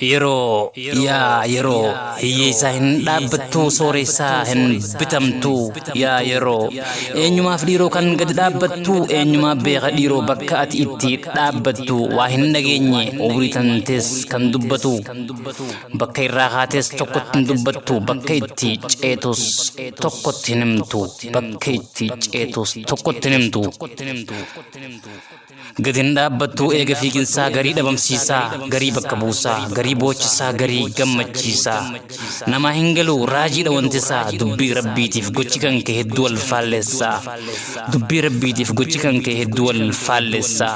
Yeroo yaa yeroo hiyyeessaa hin dhaabbattuu sooressaa hin bitamtuu yaa yeroo eenyumaaf dhiiroo kan gadi dhaabbattuu eenyumaaf beeka dhiiroo bakka ati itti dhaabbattu waa hin dhageenye umrii tantees kan dubbatu bakka irraa kaatees tokkotti hin dubbattu bakka itti ceetus tokkotti hin himtu bakka itti ceetus tokkotti hin himtu. Gad hin dhaabbattu eega fiiginsaa garii dhabamsiisaa garii bakka buusaa garii boochisaa garii gammachiisaa namaa hin galu raajiidha wantisaa dubbii rabbiitiif gochi kan kee hedduu wal faallessaa dubbii rabbiitiif gochi kan kee hedduu wal faallessaa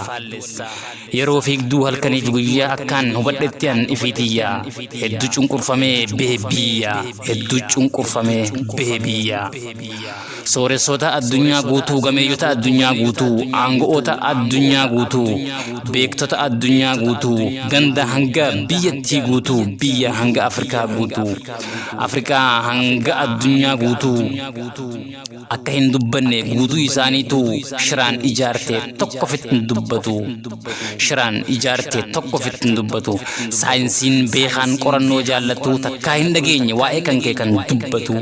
yeroo fiigduu halkaniif guyyaa akkaan hubadhetti an ifiitiyyaa hedduu cunqurfamee bahe biyyaa hedduu cunqurfamee bahe biyyaa. Sooressoota addunyaa guutuu, gameeyyota addunyaa guutuu, aango'oota addunyaa guutuu, beektota addunyaa guutuu, ganda hanga biyyattii guutuu, biyya hanga Afrikaa guutuu, Afrikaa hanga addunyaa guutuu akka hin dubbanne guutuu isaaniitu shiraan ijaarte tokko ofitti hin dubbatu. Shiraan ijaarte tokko ofitti hin dubbatu. Saayinsiin beekaan qorannoo jaallatu takkaa hin dhageenye waa'ee kan kee kan dubbatu.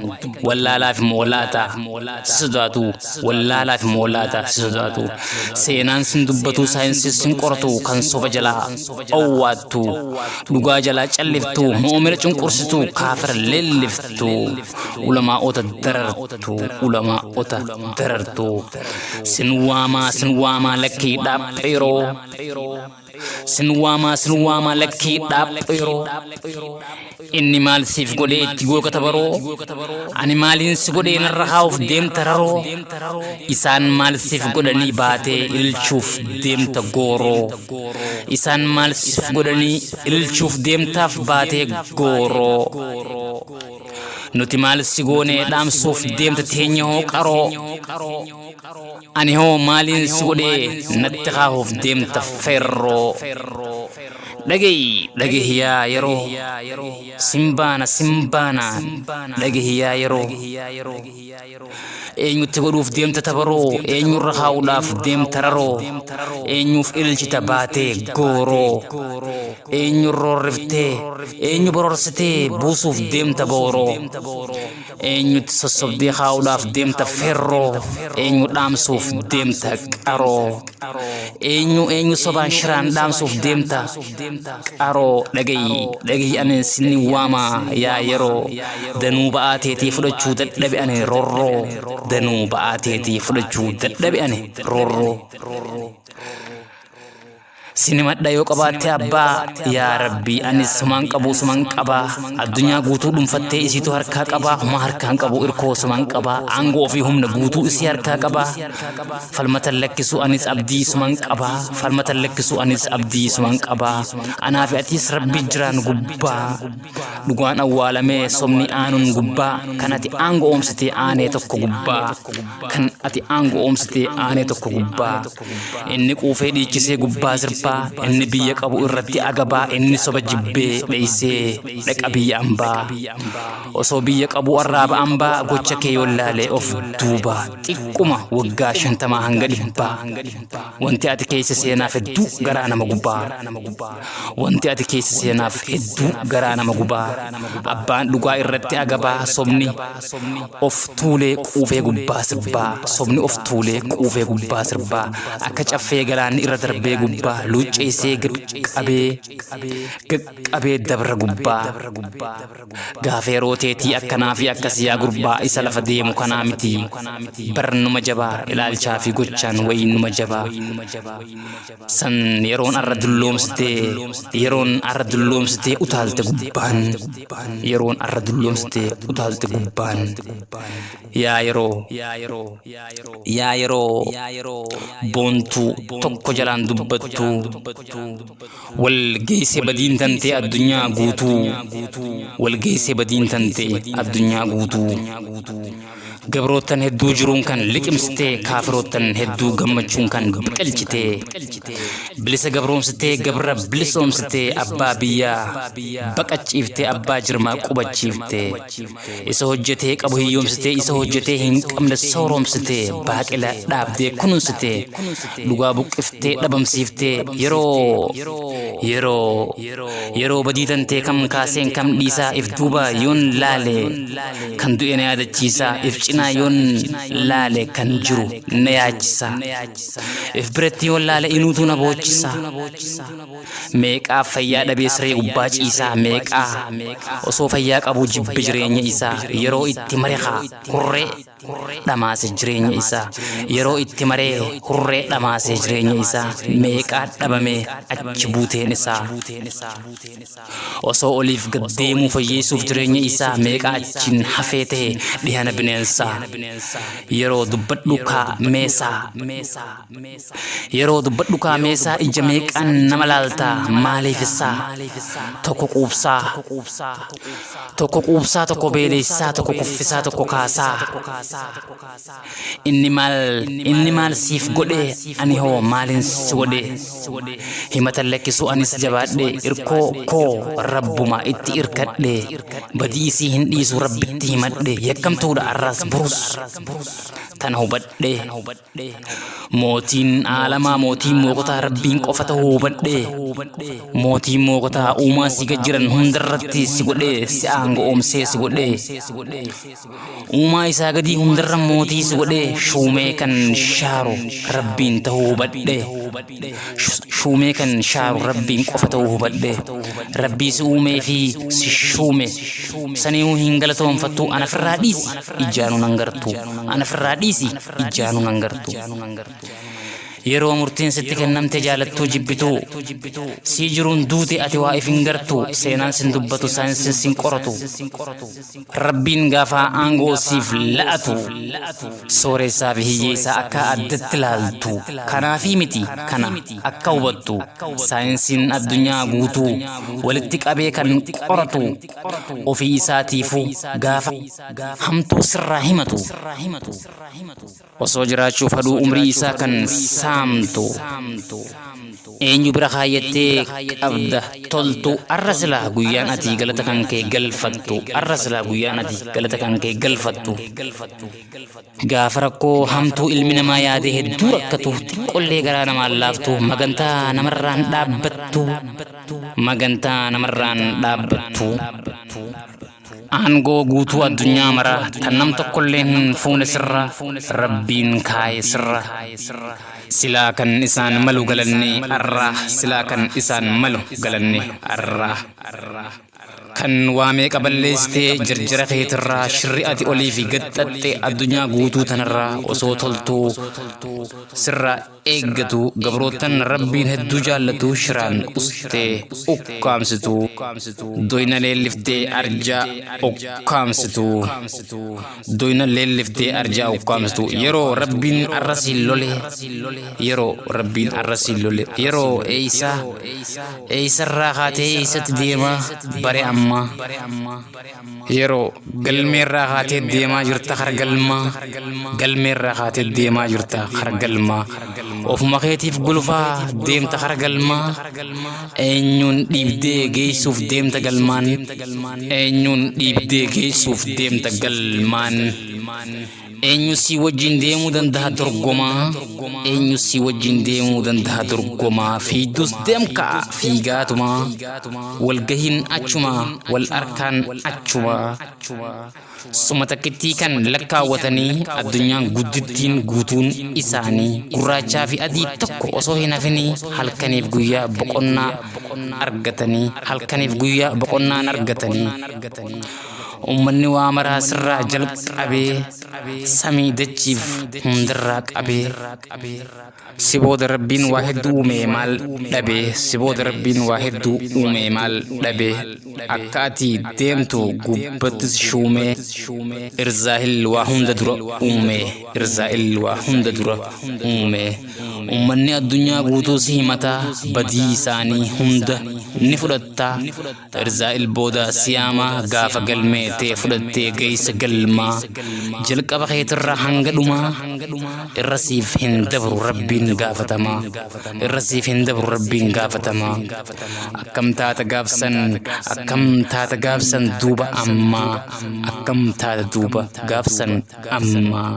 Wallaalaaf moolaata si sodaatu. Wallaalaaf moolaata si sodaatu. Seenaan sin dubbatu saayinsiin sin qoratu kan soba jalaa owwaattu. Dhugaa jalaa calliftu mu'umina cunqursitu kaafira leelliftu. Ulamaa'ota darartu. Ulamaa'ota darartu. Sin waamaa sin waamaa lakkii dhaapheeroo. Sin waamaa sin waamaa lakkii dhaapheeroo. Inni maal siif godhee itti googata baroo? Ani maaliin si godhee narra kaa'uuf deemta raroo? Isaan maal siif godhanii baatee ililchuuf deemta gooroo? Isaan maal siif godhanii ililchuuf deemtaaf baatee gooroo? Nuti maal si goonee dhaamsuuf deemta teenya hoo qaroo? Ani hoo maaliin si godhee natti kaahuuf deemta feerroo? Dhaga'i dhagahi yaa yeroo simbaana simbaana dhagahi yaa yeroo eenyutti godhuuf deemta tabaroo eenyurra kaa'uudhaaf deemta raroo eenyuuf ililchita baatee gooroo eenyu roorriftee eenyu bororsitee buusuuf deemta booroo eenyutti sossobdee kaa'uudhaaf deemta ferroo eenyu dhaamsuuf deemta qaroo eenyu eenyu sobaan shiraan dhaamsuuf deemta qaroo dhagayi dhagayi ani sinni waama yaa yeroo danuu ba'aa teetii fudhachuu dadhabe ani roorroo danuu ba'aa teetii fudhachuu dadhabe ani roorroo. Sinimadha yoo qabaatte abbaa yaa rabbii anis sumaan qabu suman qabaa addunyaa guutuu dhuunfattee isiitu harkaa qabaa humaa harkaan qabu irkoo suman qabaa aangoo ofii humna guutuu isii harkaa qabaa falmatan lakkisu anis abdii suman qabaa falmatan lakkisu anis abdii suman qabaa anaa fi atiis rabbi jiraan gubbaa dhugaan awwaalamee sobni aanuun gubbaa kan ati aangoo oomsitee aanee tokko gubbaa kan ati aangoo oomsitee aanee tokko gubbaa Inni quufee dhiichisee gubbaa sirbaa, inni biyya qabu irratti agabaa, inni soba jibbee dheeysee dhaqa biyya ambaa. Osoo biyya qabuu arraaba ambaa, gocha kee yoon laale of duuba xiqquma waggaa 50 hanga dhibbaa. Wanti ati keessa seenaaf hedduu garaa nama gubaa. Wanti ati keessa seenaaf hedduu garaa nama gubaa. Abbaan dhugaa irratti agabaa sobni of tuulee quufee gubbaa sirbaa sobni of tuulee quufee gubbaa sirbaa akka caffee galaanni irra darbee gubbaa luucceessee qaqqabee qaqqabee dabra gubbaa gaafa yeroo teetii akkanaa fi akkas yaa gurbaa isa lafa deemu kanaa miti barnuma jabaa ilaalchaa fi gochaan wayiinuma jabaa san yeroon arra dulloomsitee yeroon arra dulloomsitee utaalte gubbaan yeroon arra dulloomsitee utaalte gubbaan yaa yeroo yaa yeroo boontuu tokko jalaan dubbattu wal geesse badiin tantee addunyaa guutuu wal geesse badiin tantee addunyaa guutuu Gabroottan hedduu jiruun kan liqimsitee, kaafiroottan hedduu gammachuun kan biqilchitee, bilisa gabroomsitee, gabra bilisoomsitee, abbaa biyyaa baqachiiftee, abbaa jirmaa qubachiiftee, isa hojjetee qabu hiyyoomsitee, isa hojjetee hin qabne sooromsitee, baaqila dhaabdee kunuunsitee, dhugaa buqqiftee dhabamsiiftee, yeroo Yeroo yeroo badii tantee kam kaaseen kam dhiisaa, if duuba yoon laale kan du'e na yaadachiisa, if cinaa yoon laale kan jiru na yaachisa, if biratti yoon laale inuutu na boochisa. Meeqaa fayyaa dhabee siree gubbaa ciisaa, meeqaa osoo fayyaa qabuu jibbe jireenya isaa. Yeroo itti mare haa hurree dhamaase jireenya isaa, yeroo itti maree hurree dhamaase jireenya isaa, meeqaa dhabamee achi buuteen isaa. Osoo oliif gad deemuu fayyeessuuf jireenya isaa, meeqaa achiin hafee ta'e dhihana bineensaa. Yeroo dubbadhu kaa meesaa, yeroo dubbadhu kaa meesaa, ija meeqaan nama laaltaa maaliif isaa? Tokko quubsaa, tokko quubsaa, tokko beeleessaa, tokko kuffisaa, tokko kaasaa. Inni maal, inni maal siif godhe? Ani hoo maalin si godhe? Himata lakkisu anis jabaadhe, irkoo koo rabbuma itti irkadhe, badii isii hin dhiisu rabbitti himadhe, yakkamtuudha arras burus tana hubadhe. Mootiin aalamaa, mootiin mookotaa rabbiin qofa ta'uu hubadhe. Mootiin mookotaa uumaa si gad jiran hundarratti si godhe, si aangoomsee si godhe. Uumaa isaa gadii hundarra mootii si godhe, shuumee kan shaaru rabbiin ta'uu hubadhe. Shuumee kan shaaru rabbiin qofa ta'uu hubadhe. Rabbii si uumee fi si shuume saniihu hin galatoonfattu, anafirraa dhiisi ijaanuu nan gartu, anafirraa dhiisi ijaanuu nan gartu. Yeroo murtiin sitti kennamte jaalattuu jibbituu, sii jiruun duute ati waa if hin gartu, seenaan sin dubbatu, saayinsiin sin qoratu. Rabbiin gaafa aangoo siif la'atu sooressaa fi hiyyeessaa akka addatti laaltu kanaafii miti. Kana akka hubattu saayinsiin addunyaa guutuu walitti qabee kan qoratu ofii isaatiifuu gaafa hamtuu sirraa himatu, osoo jiraachuuf haduu umrii isaa kan saamtu eenyu bira kaayyattee qabda toltu? Arra silaa guyyaan ati galata kan kee galfattu, arra silaa guyyaan ati galata kan kee galfattu. Gaafa rakkoo hamtuu ilmi namaa yaadee hedduu rakkatu, xiqqollee garaa namaan laaftu, magantaa namarraan dhaabbattu, magantaa namarraan dhaabbattu. Aangoo guutuu addunyaa mara tan nam tokkollee hin fuune sirra rabbiin kaaye sirra. Silaa kan isaan malu galanne arra, silaa kan isaan malu galanne arra. Kan waa meeqa balleessitee jarjara keetirraa, shirri ati olii fi gad xaxxe addunyaa guutuu tanarraa, osoo toltuu sirraa eeggatu gabroottan rabbiin hedduu jaallatu shiraan ustee ukkaamsitu, doyna leelliftee arjaa ukkaamsitu, doyna leelliftee arjaa ukkaamsitu. Yeroo rabbiin arrasiin lole, yeroo rabbiin arrasiin lole, yeroo eeysa eeysarraa kaatee eeysatti deema bare amma? Yeroo galmeerraa kaatee deemaa jirta kara galmaa, galmeerraa kaatee deemaa jirta kara galmaa, ofuma keetiif gulufaa deemta kara galmaa, eenyuun dhiibdee geessuuf deemta galmaan? Eenyuun dhiibdee geessuuf deemta galmaan? Eenyu si wajjin deemuu danda'a dorgomaa? Eenyu si wajjin deemuu danda'a dorgomaa? Fiidus deemka fiigaatuma, walgahiin achuma, wal arkaan achuma. Suma takkittii kan lakkaawwatanii addunyaan guddittiin guutuun isaanii, gurraachaa fi adii tokko osoo hin hafinii, halkaniif guyyaa boqonnaa argatanii, halkaniif guyyaa boqonnaan argatanii. Ummanni waa maraa sirraa jalqabee, samii dachiif hundarraa qabee, si booda rabbiin waa hedduu uume maal dhabee? Si booda rabbiin waa hedduu uume maal dhabee? Akka ati deemtu gubbattis shuumee, irzaahil waa hunda dura uume, irzaahil waa hunda dura uume. Ummanni addunyaa guutuu si himataa, badii isaanii hunda ni fudhatta. Irzaa'il booda siyaamaa gaafa galmee tee fudhattee geessa galmaa, jalqaba keetirra hanga dhumaa irra siif hin dabru rabbiin gaafatamaa, irra siif hin dabru rabbiin gaafatamaa. Akkam taata gaafsan? Akkam taata gaafsan duuba ammaa? Akkam taata duuba gaafsan ammaa?